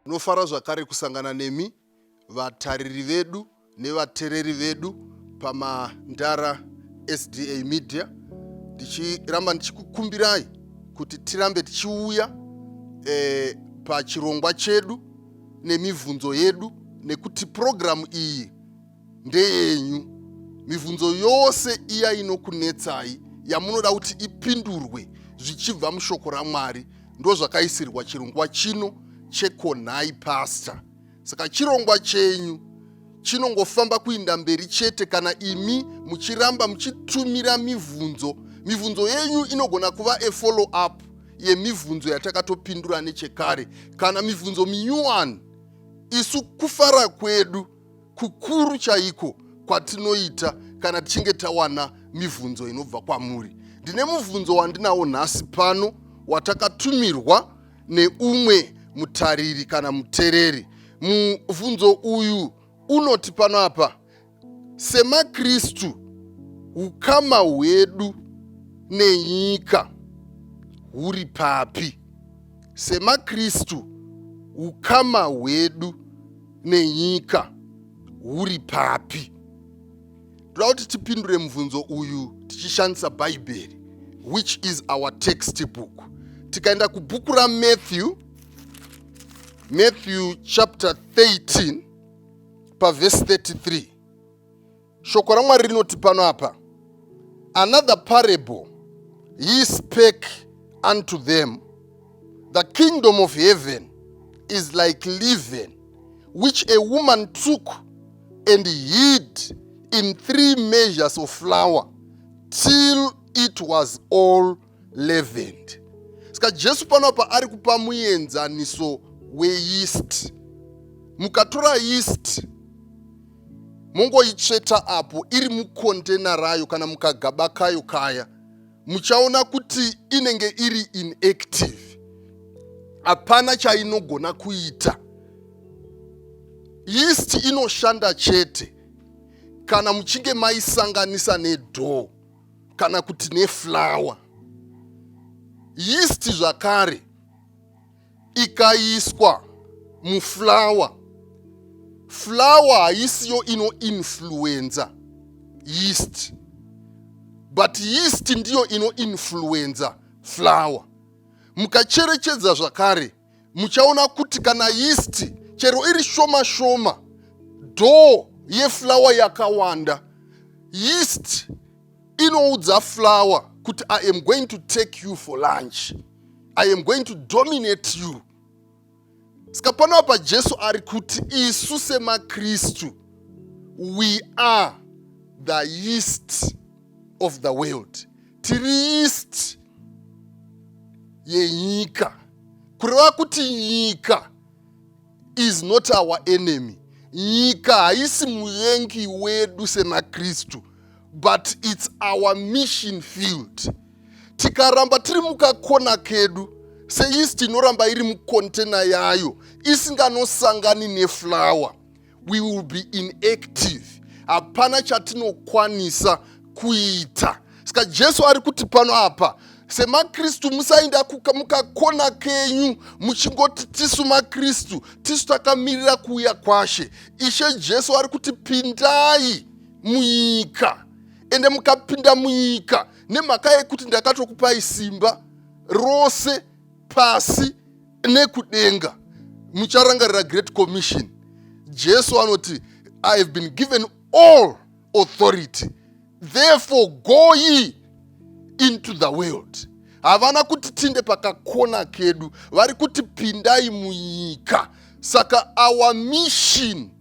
Tinofara zvakare kusangana nemi vatariri vedu nevatereri vedu paMandara SDA Media, ndichiramba ndichikukumbirai kuti tirambe tichiuya pachirongwa chedu nemibvunzo yedu, nekuti purogiramu iyi ndeyenyu. Mibvunzo yose iya inokunetsai yamunoda kuti ipindurwe zvichibva mushoko raMwari, ndo zvakaisirwa chirongwa chino cheKonhai Pastor. Saka chirongwa chenyu chinongofamba kuinda mberi chete kana imi muchiramba muchitumira mibvunzo. Mibvunzo yenyu inogona kuva a follow up yemibvunzo yatakatopindura nechekare kana mibvunzo minyuwani. Isu kufara kwedu kukuru chaiko kwatinoita kana tichinge tawana mibvunzo inobva kwamuri. Ndine mubvunzo wandinawo nhasi pano watakatumirwa neumwe mutariri kana mutereri. Mubvunzo uyu unoti pano apa, semaKristu, ukama hwedu nenyika huri papi? SemaKristu, ukama hwedu nenyika huri papi? Toda kuti tipindure mubvunzo uyu tichishandisa Bhaibheri, which is our textbook. Tikaenda kubhuku raMatthew, Matthew chapter 13 pavhesi 33, shoko raMwari rinoti pano apa, "Another parable he spake unto them: The kingdom of heaven is like leaven, which a woman took and hid in 3 measures of flour till it was all leavened." Saka Jesu panopa ari kupa muenzaniso weyeast. Mukatora yeast mongoitsveta apo iri mucontainer rayo kana mukagaba kayo kaya, muchaona kuti inenge iri inactive, hapana chainogona kuita. Yeast inoshanda chete kana muchinge maisanganisa nedough kana kuti neflour. Yeast zvakare ikaiswa muflour, flour haisiyo inoinfluenza yeast, but yeast ndiyo inoinfluenza flour. Mukacherechedza zvakare, muchaona kuti kana yeast chero iri shoma shoma, dough yeflour yakawanda, yeast inoudza flour kuti, "I am going to take you for lunch. I am going to dominate you." Saka panapa Jesu ari kuti isu semaKristu, we are the yeast of the world. Tiri yeast yenyika, kureva kuti nyika is not our enemy. Nyika haisi muvengi wedu semaKristu, but it's our mission field. Tikaramba tiri mukakona kedu seyeast inoramba iri mucontainer yayo isinganosangani neflour, we will be inactive, hapana chatinokwanisa kuita. Saka Jesu ari kuti pano apa, semaKristu, musainda mukakona kenyu muchingoti tisu maKristu, tisu takamirira kuuya kwaShe. Ishe Jesu ari kuti pindai munyika, ende mukapinda munyika, nemhaka yekuti ndakatokupai simba rose pasi nekudenga. Mucharangarira Great Commission, Jesu anoti, "I have been given all authority, therefore go ye into the world." Havana kuti tinde pakakona kedu, vari kuti pindai munyika. Saka our mission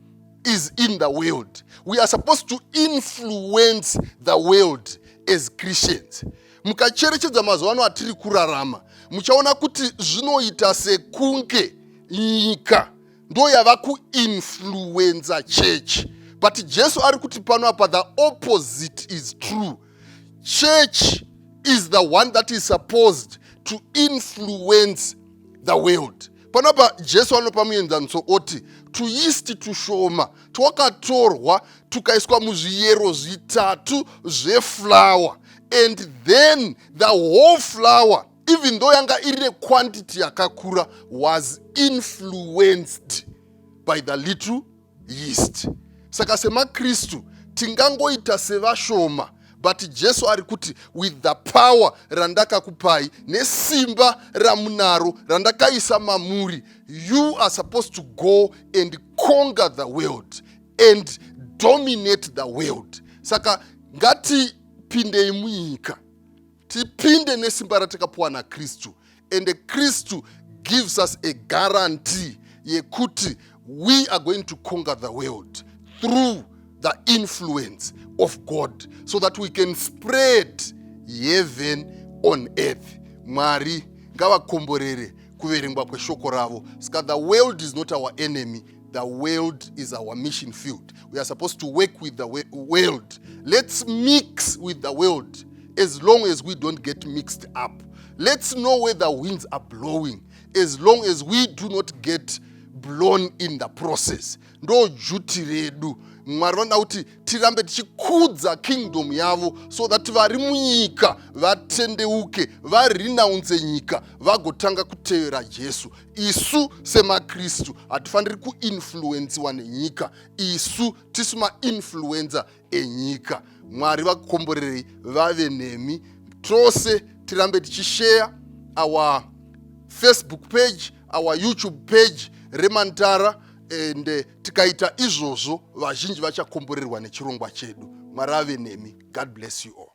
is in the world. We are supposed to influence the world as Christians. Mukacherechedza mazuva ano atiri kurarama, muchaona kuti zvinoita sekunge nyika ndo yava kuinfluenza church, but Jesu ari kuti pano apa the opposite is true. Church is the one that is supposed to influence the world. Panapa Jesu anopa muenzaniso oti tuyeast tushoma twakatorwa tukaiswa muzviyero zvitatu zveflour, and then the whole flour Even though yanga iri nequantity yakakura, was influenced by the little yeast. Saka semaKristu tingangoita sevashoma, but Jesu ari kuti, with the power randakakupai nesimba ramunaro randakaisa mamuri, you are supposed to go and conquer the world and dominate the world. Saka ngatipindei munyika, tipinde nesimba ratakapiwa naKristu, and Kristu gives us a guarantee yekuti we are going to conquer the world through the influence of God, so that we can spread heaven on earth. Mwari ngavakomborere kuverengwa kweshoko ravo. Saka the world is not our enemy, the world is our mission field. We are supposed to work with the world. Let's mix with the world as long as we don't get mixed up. Let's know where the winds are blowing as long as we do not get blown in the process. Ndo duty redu. Mwari vanoda kuti tirambe tichikudza kingdom yavo, so that vari munyika vatendeuke, varenounce nyika, vagotanga kutevera Jesu. Isu semaKristu hatifaniri kuinfluencewa nenyika, isu tisu mainfluencer enyika. Mwari vakukomborerei, vave nemi tose. Tirambe tichishare our Facebook page, our YouTube page reMantara, and tikaita izvozvo, vazhinji vachakomborerwa nechirongwa chedu. Mwari ave nemi. God bless you all.